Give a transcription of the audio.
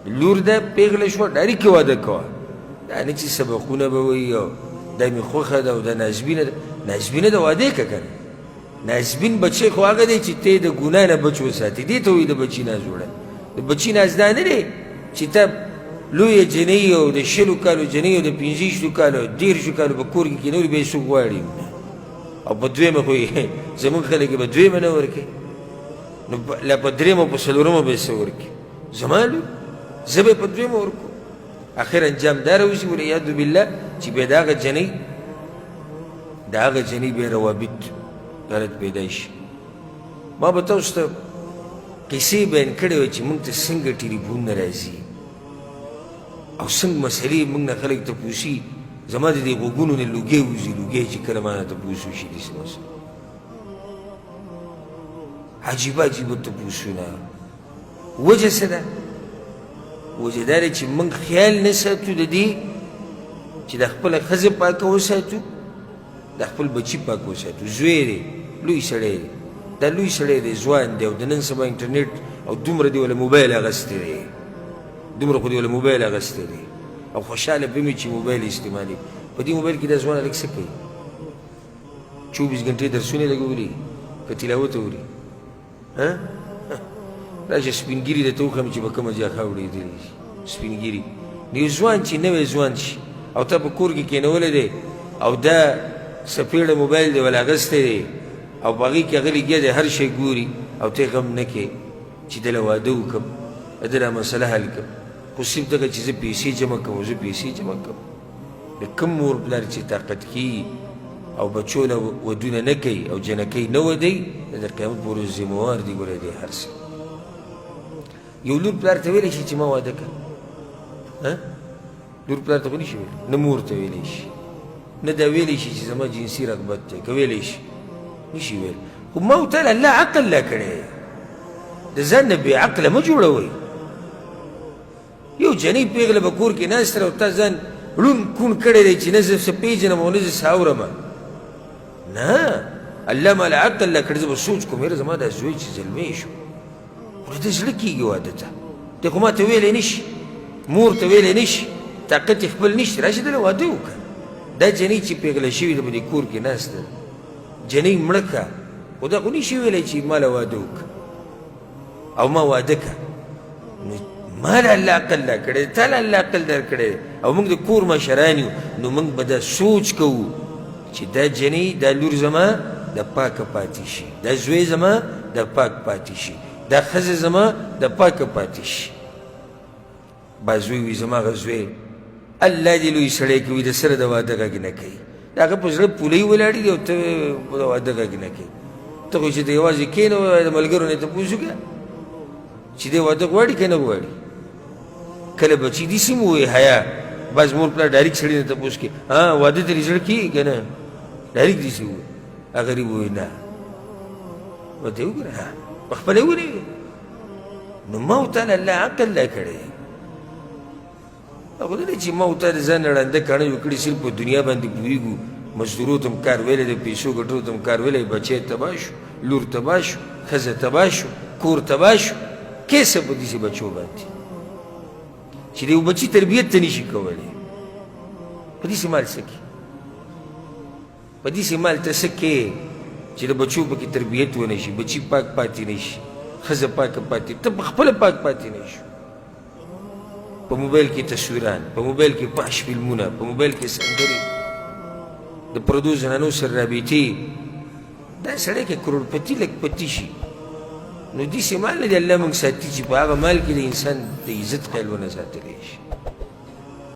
لور ده پیغله شوه، ډایرک یې واده کوه. دا نه چې سبقونه به وایي او دا مې خوښه ده او دا نازبینه ده. نازبینه ده، واده یې که که نه. نازبین بچی خو هغه دی چې ته د ګناه نه بچ وساتې، دې ته وایي د بچي ناز وړی. د بچي ناز دا نه دی چې ته لویه جنۍ او د 20 کالو جنۍ او د 25 کالو او 30 کالو په کور کې کېنولي، بیا یې څوک غواړي نه. او په دویمه خو یې زموږ خلک یې په دویمه نه ورکوي، نو لا په درېیمه په څلورمه به یې څه ورکړي؟ زما لور زه به یې په دویمه ورکوم. اخر انجام دا راوځي والعیاذ بالله چې بیا د هغه جنۍ د هغه جنۍ بیا روابط غلط پیدا شي. ما به تاسو ته قصې بیان کړې وې چې موږ ته څنګه ټلیفونونه راځي او څنګه مسلې موږ نه خلک تپوسي. زما د دې غوږونو نه لوګی وځي، لوګی چې کله ما نه تپوس وشي داسې مسله عجیبه عجیبه تپوسونه. وجه څه ده؟ وجه دا ده چې موږ خیال نه ساتو د دې چې د خپله ښځه پاکه وساتو، د خپل بچي پاک وساتو. زوی دی، لوی سړی دی، دا لوی سړی دی، ځوان دی، او د نن سبا انټرنیټ او دومره دی وله موبایل اخیستی دی، دومره خو دی وله موبایل اخیستی دی او خوشحاله پرې وي چې موبایل استعمالوي. په دې موبایل کې دا ځوان هلک څه کوي؟ 24 ګنټې درسونه لګولي که تلاوت اوري؟ راشه سپین ږیري درته وښیم چې په کومه ځای ښه اورېدلي سپین ږیري. نو یو ځوان چې نوی ځوان شي او تا په کور کې کېنولی دی او دا څپېړه موبایل دی ولا اخیستی دی او په هغې کې هغه لګیا دی هر شی ګوري او ته یې غم نه کوې چې ده له واده وکړم، ده دا مسله حل کړم، خو صرف دغه چې زه پیسې جمع کوم، زه پیسې جمع کوم. د کوم مور پلار چې طاقت کېږي او بچو له ودونه نه کوي او جنکۍ نه ودوي، د قیامت په ورځ ذمهوار دي ګوره دی هر څه. یو لور پلار ته ویلی شي چې ما واده کړه؟ لور پلار ته خو نشي ویلی، نه مور ته ویلی شي، نه دا ویلی شي چې زما جنسي رغبت دی، که ویلی شي؟ نشي ویلی. خو ما او تا له الله عقل لا کړی، د ځان نه بې عقله مه جوړوئ. یو جنۍ پیغله په کور کې ناسته ده او تا ځان ړوند کوڼ کړی دی چې نه زه څه پېژنم او نه زه څه اورم. نه، الله ما له عقل لا کړی، زه به سوچ کوم یاره زما دا زوی چې زلمی شو خو د ده زړه کېږي واده ته، دی خو ما ته ویلی نه شي، مور ته ویلی نه شي، طاقت یې خپل نشته، راشه دله واده وکړه. دا جنۍ چې پیغله شوې ده په دې کور کې ناسته ده، جنۍ مړه کړه، خو دا خو نه شي ویلی چې ما له واده وکړه او ما واده کړه. نو ما له الله عقل راکړی، تا له الله عقل درکړی او موږ د کور مشران یو، نو موږ به دا سوچ کوو چې دا جنۍ دا لور زما د پاکه پاتې شي، دا زوی زما د پاک پاتې شي، دا ښځه زما د پاکه پاتې شي. بازوی وي زما هغه زوی الله دې لوی سړی کوي، د سره د واده غږ نه کوي، د هغه په زړه پولۍ ولاړې دي او ته د واده غږ نه کوي. ته خو چې ته یوازې کښېنه د ملګرو نه تپوس وکړه چې دی واده غواړي که نه غواړي. کله بچي داسې هم ووایي حیا، بعض مور پلار ډایرک سړي نه تپوس کوي، ها واده ته دې زړه کېږي که نه؟ ډایرک داسې ووایي، هغه غریب ووایي نه، ورته یې وګوره ها په خپله یې ونیوي. نو ما او تا له الله عقل لا کړی، هغه نه چې ما او تا د ځان ړانده کاڼه جوړ کړي، صرف په دنیا باندې پوهېږو، مزدورو ته هم کار ویلی دی، پیسو ګټلو ته هم کار ویلی، بچی تباه شو، لور تباه شو، ښځه تباه شو، کور تباه شو، کیسه په داسې بچو باندې چې د یو بچي تربیت ته نشي کولی، په داسې مال څه کوي؟ په داسې مال ته څه کې چې د بچو پکې تربیت ونه شي، بچي پاک پاتې نه شي، ښځه پاکه پاتې، ته په خپله پاک پاتې نه شو. په موبایل کې تصویران، په موبایل کې فحش فلمونه، په موبایل کې سندرې، د پردو زنانو سره رابطې. دا سړی که کروړپتي لکپتي شي نو داسې مال نه دی الله موږ ساتي چې په هغه مال کې د انسان د عزت خیال ونه ساتلی شي.